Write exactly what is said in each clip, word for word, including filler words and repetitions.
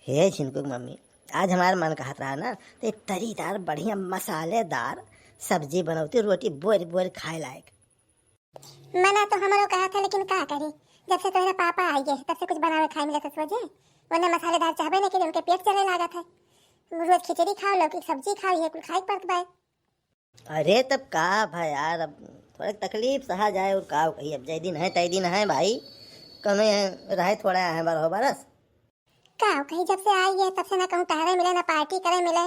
हे झिनकू के मम्मी, आज हमार मन कहत रहा ना, तो एक तरीदार, बढ़िया मसालेदार सब्जी बनौती, रोटी बोर बोर खाए लायक। मना तो हमरो कहत है, लेकिन का करी, जब से तोहरे पापा आई गए, तब से कुछ बनावे खाए मिलत है सोझे। वरना मसालेदार चाहबे नहीं करी, उनके पेट चले लागत है। रोज खिचड़ी खाओ, लौकी की सब्जी खाओ, ये कुल खाए के पड़त बाय। अरे तब का भा यार, अब थोड़ा तकलीफ सहा जाए और का कही, अब जय दिन है तय दिन है भाई, कमे रहे थोड़ा है बार हो बरस। का कही, जब से आई है तब से ना कहूँ टहरे मिले, ना पार्टी करे मिले,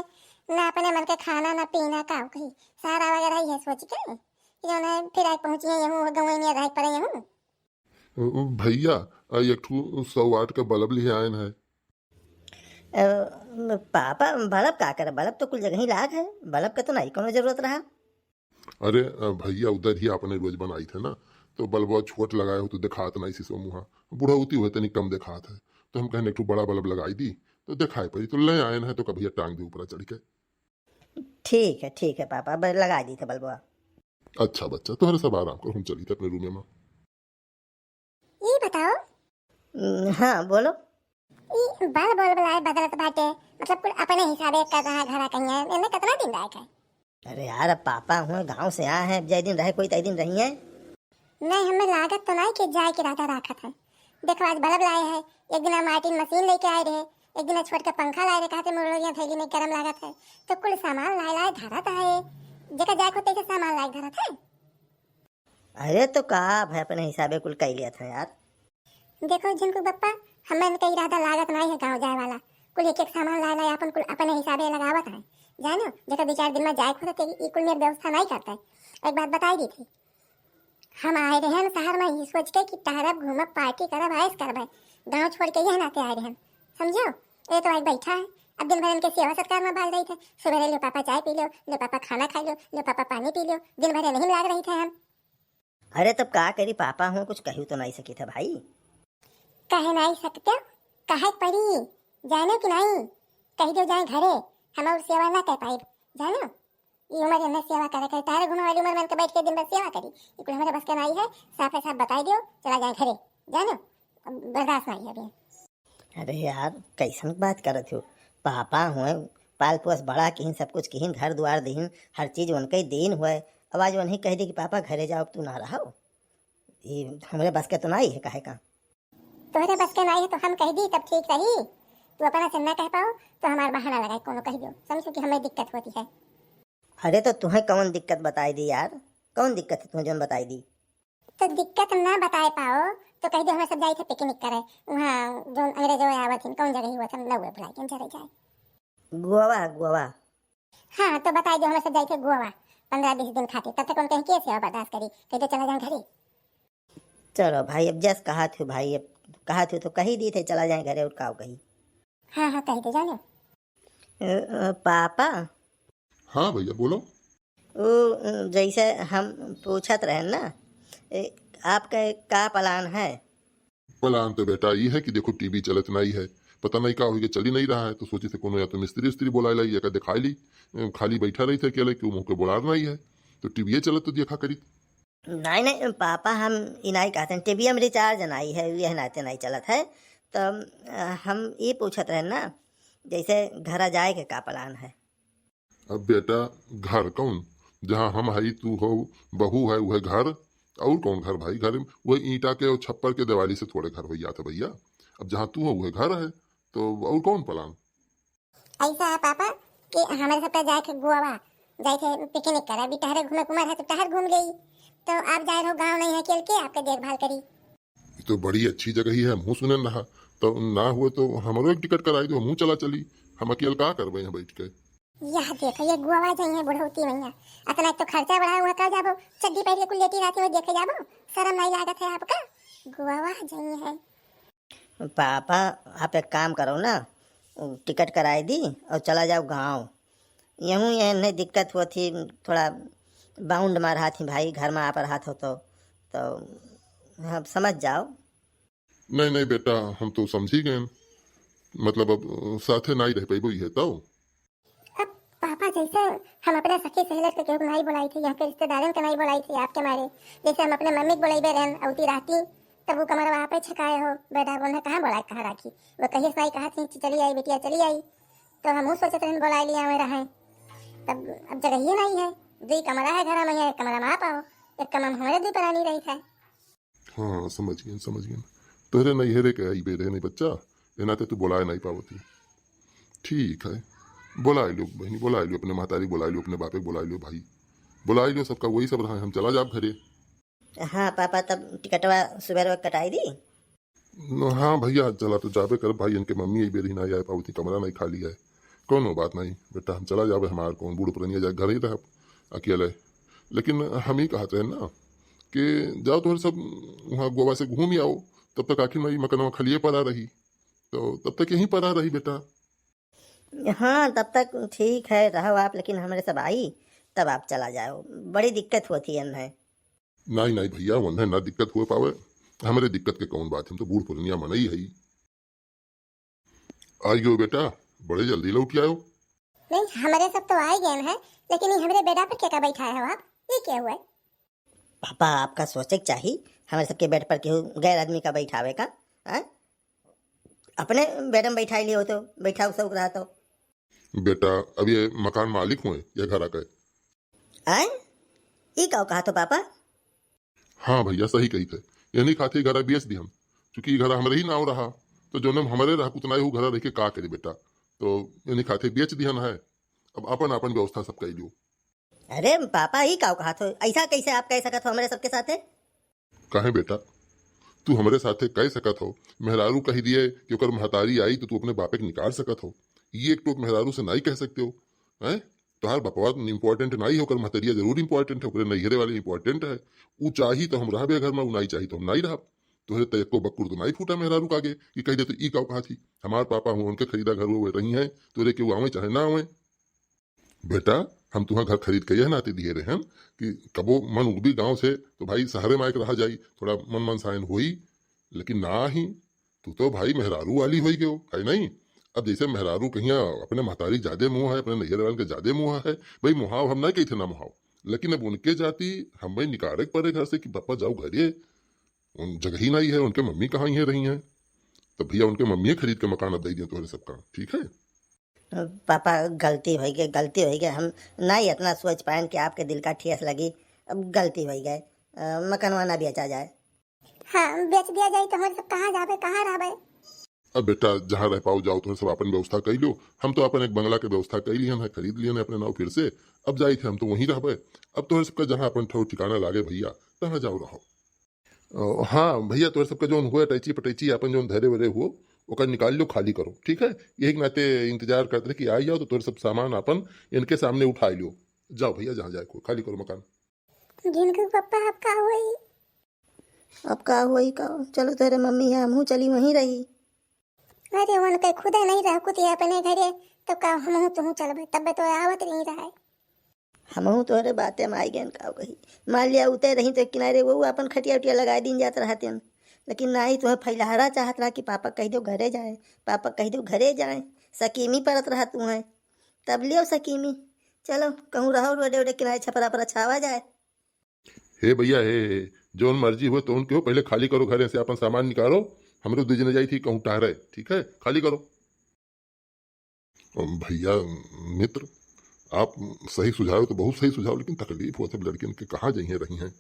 ना अपने मन के खाना ना पीना, का कही, सहारा वगैरह ही है सोच के, कि जौन है फिर आके पहुँची है यहूँ, गँवई में रह पड़े यहूँ। भैया, आ एक ठू सौ वाट का बल्ब लिहे आयन है। अ, पापा, बल्ब का करे? बल्ब तो कुल जगह ही लाग है, बल्ब के तो नहीं कोनो जरूरत रहा। अरे, अ, भैया उधर ही अपने रोज बनाई थे ना, तो बल्बवा छोट लगाए हो तो देखात नहीं सिसो मुहा, बुढ़ौती हुए तनी कम देखात है, तो हम कहने एक ठू बड़ा बल्ब लगाई दी, तो देखाई पड़ी, तो ले आयन है तो कभी टांग दे ऊपर चढ़ के। ठीक है, ठीक है पापा, अब लगा दी थे बल्बवा। अच्छा बच्चा, तोहरे सब आराम करो, हम चली थे अपने रूम में। ई बताओ। हम्म, हाँ, बोलो। ई बल्ब, बल्ब लाए बदलत बाटे, मतलब कुल अपने हिसाबे कर रहा घरा कहिया, एमे कितना दिन लायक है? अरे यार, अब पापा हुए गाँव से आए हैं, जय दिन रहे कोई तय दिन रही है। नहीं, हमें लागत तो नहीं कि जाए के इरादा राखत है। देखो, आज बल्ब लाए हैं, एक दिन मार्टिन मशीन लेके आए रहे, एक दिन छोट के पंखा लाए रहे, कहते मुरलिया थैली में गरम लागत है, तो कुल सामान लाए लाए धरत है, जेकर जाए को तैसे सामान लाए धरत है। अरे तो का भाई, अपने हिसाबे कुल कई लिया था यार। देखो झिनकू बप्पा, हमन के इरादा लागत नाई है गाँव जाए वाला। कुल एक एक सामान लाए लाए अपन कुल अपने हिसाबे लगावत है। जानो, जेकर दो चार दिन में जाए खुद ते ई कुल मेर व्यवस्था नाई करता है। एक बात बताई दी थी, हम आए रहन शहर में ई सोच के कि टहरब, घूमब, पार्टी करब, ऐश करब। गाँव छोड़ के यह नाते आए रहन, समझो? ये तो आज बैठा है, अब दिन भर इनके सेवा सत्कार में भाग रही थे। सुबह ले लो पापा चाय पी लो, लो पापा खाना खा लो, लो पापा पानी पी लो, दिन भर यही में लाग रही थे हम। अरे तब का करी, पापा हो कुछ कहू तो नहीं सकी था भाई। कहे नहीं सकते, कहे के पड़ी, जाने कि नहीं? कह दो जाए घरे, हम और सेवा ना कर पाइब, जानो? ये उम्र में सेवा करे, करे तारे घूमे वाली उम्र में इनके बैठ के दिन भर सेवा करी, ये कुल हमारे बस के नहीं है, साफ साफ बताई दियो, चला जाए घरे, जानो? अब बर्दाश्त नहीं है अभी। अरे यार, कैसन बात करत हो? पापा हुए, पाल पोस बड़ा किहिन, सब कुछ किहिन, घर दुआर दिहिन, हर चीज उनके ही देन हुए। अब आज उन्हीं कह दी कि पापा घरे जाओ, अब तू ना रहो, ये हमरे बस के तो ना ही है, कहे का। तोहरे बस के ना ही है तो हम कह दी तब ठीक रही। तू अपना से ना कह पाओ तो हमार बहाना लगाए कोनो कह दो, समझो कि हमें दिक्कत होती है। अरे तो तुम्हें कौन दिक्कत बताई दी यार, कौन दिक्कत है तुम्हें जौन बताई दी? तो दिक्कत ना बताए पाओ तो कह दो हमें सब जाए थे पिकनिक करे, वहाँ जो अंग्रेजों आवत हिन, कौन जगह ही हुआ था, ना हुआ बुलाई के चले जाए। गोवा, गोवा। हाँ तो बताई दो हमें सब जाए थे गोवा, पंद्रह बीस दिन खातिर, तब तक उनके के सेवा बर्दाश्त करी, कह दो चला जाए घरे। चलो भाई, अब जस कहा थू भाई, अब कहा थू तो कही दी थे चला जाए घरे, और का कही। हाँ हाँ कह दो जानो। अ, अ, पापा। हाँ भैया बोलो। वो, अ, जैसे हम पूछत रहे ना, ए, आपका का प्लान है? प्लान तो बेटा ये है कि देखो टीवी चलत नहीं है, पता नहीं का होई के चली नहीं रहा है, तो सोची थे कोनो या तो मिस्त्री उस्त्री बोला लाई या का दिखाई ली, अ, खाली बैठा रही थे अकेले, क्यों मुँह के बोलार नहीं है, तो टीवी चलत तो देखा करी। नहीं नहीं पापा, हम ई नहीं कहते, टीवी में रिचार्ज नहीं है, यह नाते नहीं चलत है। तो अ, हम ये पूछत रहे ना, जैसे घरा जाए के का प्लान है? अब बेटा, घर कौन? जहाँ हम हई, तू हो, बहू है, वह घर। और कौन घर भाई? घर वह ईंटा के और छप्पर के दिवाली से थोड़े घर हो जाते भैया। अब जहाँ तू हो वह घर है, तो और कौन प्लान? ऐसा है पापा कि हमारे सबका जाए थे गोवा, जाए थे पिकनिक करे। अभी टहरे घूमे के उम्र है तो टहर घूम गई, तो आप जाए रहो गाँव नहीं है अकेल के, आपके देखभाल करी। ये तो बड़ी अच्छी जगह ही है, हमहू सुनन रहा, तो ना हुए तो हमरो एक टिकट कराई दो, हमहू चला चली। हम अकेल का करबे यहाँ बैठ के? यह देखो, ये गोवा जाई है बुढ़ौती मैया, अतना एक तो खर्चा बढ़ा हुआ, कर जाबो चड्डी पहन के कुल लेटी रहती हुई देखे जाबो, शर्म नहीं लागत है आपका? गोवा जाई है। पापा, आप एक काम करो ना, टिकट कराई दी और चला जाओ गाँव। यहूँ यह नहीं दिक्कत हुआ थी, थोड़ा बाउंड में रहा थी भाई, घर में आप रहा थो तो, तो आप समझ जाओ। नहीं नहीं बेटा, हम तो समझी गए, मतलब अब साथे नहीं रह पैबो ये तो। अब पापा जैसे हम अपने सखी सहेलर के केहू के नहीं बुलाई थी, यहाँ के रिश्तेदारन के नहीं बुलाई थी आपके मारे, जैसे हम अपने मम्मी के बुलाइबे रहन औती रहती, तब वो कमरा वहाँ पे छकाए हो, बेटा बोले कहाँ बोलाए, कहाँ राखी। वो कहिए साई कहा थी, "चली आई बिटिया, चली आई।" तो हम वो सोचत रहन बोलाए लिया में रहे। तब अब जगह ही नहीं है, दो ही कमरा है घर में, एक कमरा में आप आओ, एक कमरा में हमारे दो परानी रही है। हाँ, समझ गए, समझ गए। तोहरे नैहरे के आई बेरे नहीं बच्चा, ए नाते तू बोलाए नहीं पावती। ठीक है, बोलाए लियो बहनी, बोलाए लियो अपने महतारी, बोलाए लियो अपने बापे, बोलाए लियो भाई, बोलाए लियो सबका, वही सब रहा है, हम चला जाब घरे। हाँ पापा, तब टिकटवा सुबह कटाई दी। न, हाँ भैया, चला तो जाबे करब भाई, इनके मम्मी ए बेरी ना आए पावती, कमरा नहीं खाली है। कौनो बात नहीं बेटा, हम चला जाबे, हमार कौन बूढ़ पुरनिया जाए, घर ही रहब अकेले। लेकिन हम ही कहते हैं ना कि जाओ तोहरे सब वहाँ गोवा से घूम ही आओ, तब तक आखिर में ये मकनवा खलिए पड़ा रही, तो तब तक यहीं पड़ा रही बेटा। हाँ, तब तक ठीक है, रहो आप, लेकिन हमरे सब आई, तब आप चला जाओ, बड़ी दिक्कत होती है। नहीं, नहीं भैया, उन्हें ना दिक्कत हो पावे, हमरे दिक्कत के कौन बात, हम तो बूढ़ पुरनिया मनई है। आई गयो बेटा, बड़े जल्दी लौट आयो। नहीं, हमरे सब तो आई गए हैं, लेकिन ये हमरे बेटा पर क्या का बैठा है आप? ये क्या हुआ है? पापा, आपका सोचे के चाही, हमरे सबके बेड पर केहू गैर आदमी का बैठावे का, हैं? अपने बेड में बैठा लियो तो बैठा उसक रहा तो। बेटा, अब ये मकान मालिक हुए, ये घर आके। आए? ई का कहा तो पापा? हाँ भैया, सही कही थे। यही खातिर घर बेच दिहन, चूंकि घर हमरे ही नाव रहा, तो जोने हमरे रहा कुतनाई हो घर रह के का करे बेटा, तो यही खातिर बेच दिहन है। अब अपन अपन व्यवस्था सब कर लियो। अरे पापा, ई का कहा थो? ऐसा कैसे आप कह सकत हो हमरे सबके साथे? काहे बेटा, तू हमरे साथे कह सकत हो, मेहरारू कह दिए कि ओकर महतारी आई तो तू अपने बापे के निकाल सकत हो। ये एक टोक मेहरारू से नहीं कह सकते हो, हैं? तोहार बपवा इंपॉर्टेंट नहीं है, ओकर महतरिया जरूर इंपॉर्टेंट है, ओकरे नैहरे वाले इंपॉर्टेंट है। ऊ चाही तो हम रहबे घर में, ऊ नहीं चाही तो हम नहीं रहब। तोहरे तो एको बक्कुर तो नहीं फूटा मेहरारू का आगे कि कह दे तो ई का कहा थी, हमार पापा हुआ उनके खरीदा घर हुए रही हैं, तोरे के आवे चाहे ना आवे। बेटा, हम तुहा घर खरीद के यह नाते दिए रहन कि कबो मन उगदी गांव से तो भाई शहरे में आके रहा जाई, थोड़ा मन मनसायन होई, लेकिन ना ही, तू तो भाई मेहरारू वाली होई गयो, है नहीं? अब जैसे मेहरारू कहिया अपने महतारी ज्यादा मोह है, अपने नैहर वाले के ज्यादा मोह है, भाई मोहाव हम नहीं कही थे ना मोहाव, लेकिन अब उनके जाति हम भाई निकाले के पड़े घर से कि पापा जाओ घरे, उन जगह ही नहीं है, उनके मम्मी कहाँ ही रही हैं, तो भैया उनके मम्मी खरीद के मकान अब दे दिए तोहरे सबका, ठीक है? पापा, गलती होइ गई, गलती होइ गई। हम नाहीं इतना सोच पाएन कि आपके दिल का ठेस लगी। अब गलती होइ गई। अ, मकनवा ना बेचा जाए। हाँ, बेच दिया जाए तो हम सब कहाँ जाबे, कहाँ रहबे? अब बेटा, जहाँ रह पाओ जाओ, तुम सब अपन व्यवस्था कर लो। हम तो अपन एक बंगला के व्यवस्था कर लिहन है, खरीद लिहन है अपने नाव फिर से। अब जाई थे हम तो वहीं रहबे। अब तोहरे सबका जहाँ अपन ठौर ठिकाना लागे भैया, तहाँ जाओ रहो। अ, हाँ भैया, तोहरे सबका जौन हुए अटैची पटैची आपन जौन धरे वरे हुओ, ओकर निकाल लो, खाली करो, ठीक है? यही के नाते इंतजार करत रहे कि आई जाओ तो तोहरे सब सामान आपन इनके सामने उठा लो। जाओ भैया, जहाँ जाए को, खाली करो मकान। झिनकू पप्पा, अब का होई? अब का होई का? चलो तोहरे मम्मी है, हमहूँ चली वहीं रही। अरे उनके खुदे नहीं रह कुतिया अपने घरे, तो का हमहूँ तुहूँ चलबे? तब तो आवत नहीं रहे। हमहूँ तोहरे बाते में आई गएन, का कही। मान लिया उते रही तो किनारे वो अपन खटिया उटिया लगाए दिन जात रहतेन, लेकिन नाहीं, तुहें फैलहरा चाहत रहा कि पापा कह दो घरे जाए, पापा कह दो घरे जाए, सकीमी पड़त रहा तुहें। तब लियो सकीमी, चलो कहूँ रहो रोडे ओडे किनारे छपरा पर छावा जाए। हे भैया, हे, हे, जौन मर्जी हो तौन के हो, पहले खाली करो घरे से, अपन सामान निकालो, हमरो दू जने जाई थी कहूँ टहरे, ठीक है, खाली करो। भैया मित्र, आप सही सुझाव तो बहुत सही सुझाव, लेकिन तकलीफ हो सब लड़कियन के कहाँ जइहें रही हैं।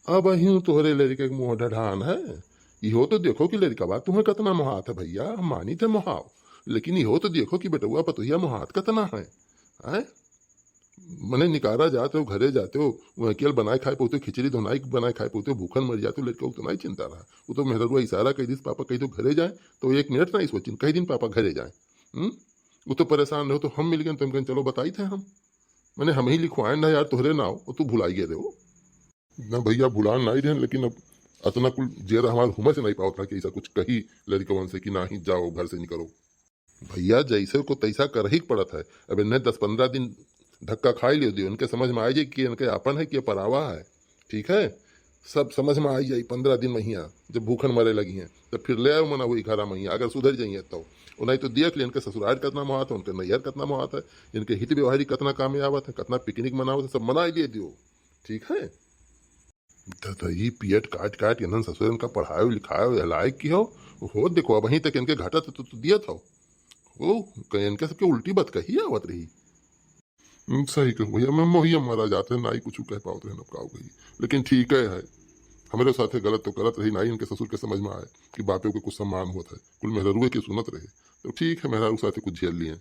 अब अहियों तोहरे लड़के के मुँह ढढ़ान है, इहो तो देखो कि लड़का बा तुम्हें कितना मोहात है भैया, हम मानी थे मोहाव, लेकिन इहो तो देखो कि बेटुआ पतोहिया मोहात कितना है, हैं? मने निकारा जाते हो, घरे जाते हो, वह केवल बनाए खाए पोते, खिचड़ी धोनाई बनाए खाए पोते, भूखन मर जाते हो, लड़का उतना ही चिंता रहा। वो तो मेहररुआ इशारा कह दिस, "पापा कह दो घरे जाए", तो एक मिनट ना सोचिन, कह दिन, "पापा घरे जाए।" हम्म? वो तो परेशान रहो, तो हम मिल गए, तो हम कहें, "चलो बताई थे हम।" मने हम ही लिखवाए ना यार तोहरे नाव, वो तू भुलाई गए रहे हो। ना भैया, भुलान नहीं रहन, लेकिन अब अतना कुल जेर हमार हुमस नहीं पावत रहा कि ऐसा कुछ कही लड़कवन से कि ना ही जाओ, घर से निकलो। भैया, जैसे को तैसा करही के पड़त है। अब इन्हें दस पन्द्रह दिन धक्का खाई लियो दियो, इनके समझ में आ जाए कि इनके आपन है कि परावा है, ठीक है? सब समझ में आई जाई पन्द्रह दिन महिया, जब भूखन मरे लगी हैं, तब फिर ले आओ मना वही घरा महिया, अगर सुधर जाइए तो। और नहीं तो देख ले, इनके ससुराल कितना मोहात है, उनके नैहर कितना मोहात है, इनके हित व्यवहारी कितना काम में आवत है, कितना पिकनिक मनावत है, सब मना लिए दियो, ठीक है? ददई पियट काट काट इन्हन ससुरन का पढ़ायो लिखायो यह लायक की हो। हो देखो, अबहीं तक इनके घाटा तो, तो, तो दियत हो। ओ, कहीं इनके सबके उल्टी बात कही आवत रही। हम्म, सही कहो भैया, मैं मोहिया मरा जाते, नाई कुछ कह पावत रहे, न काव कही। लेकिन ठीक है, है। हमरे साथे गलत तो करत रही, नाई इनके ससुर के समझ में आए कि बापे के कुछ सम्मान होत है। कुल मेहरारुए के सुनत रहे। तो ठीक है, मेहरारू साथे कुछ झेल लिए।